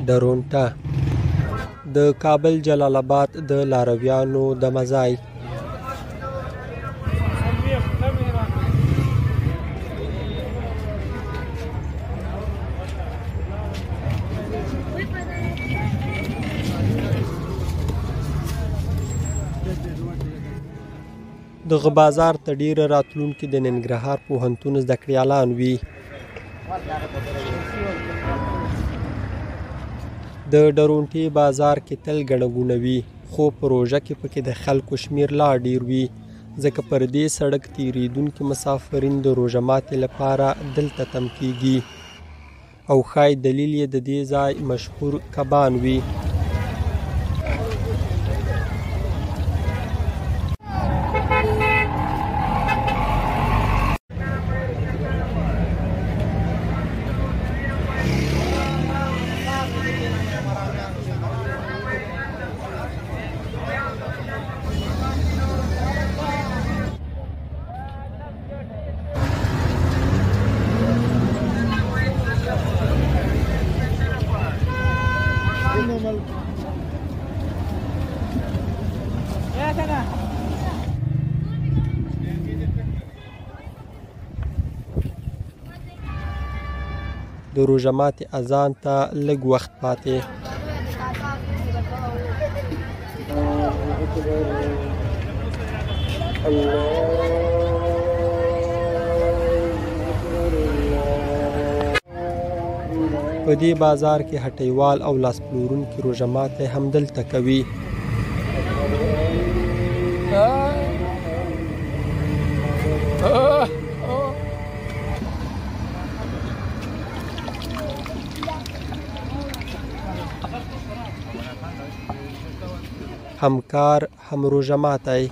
درونټه د کابل جلال اباد د لارویانو دمه ځای. دغه بازار ته ډېره راتلونکي د ننګرهار پوهنتون زده کړیالان وي. د درونټې بازار کې تل ګڼه ګوڼه وي، خو په روژه کې پکې د خلکو شمېر لا ډېر وي، ځکه پر دې سړک تېرېدونکي مسافرین د روژه ماتې لپاره دلته تم کېږي او ښایي دلیل یې د دې ځای مشهور کبان وي. د روژه ماتې اذان ته لږ وخت پاتې. په دې بازار کې هټیوال او لاس پلورونکي روژه ماتی همدلته کوي. همکار هم روژه ماتی.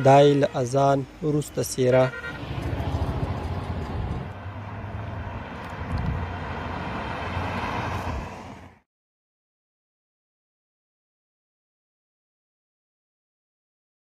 دا یې له اذان وروسته څېره.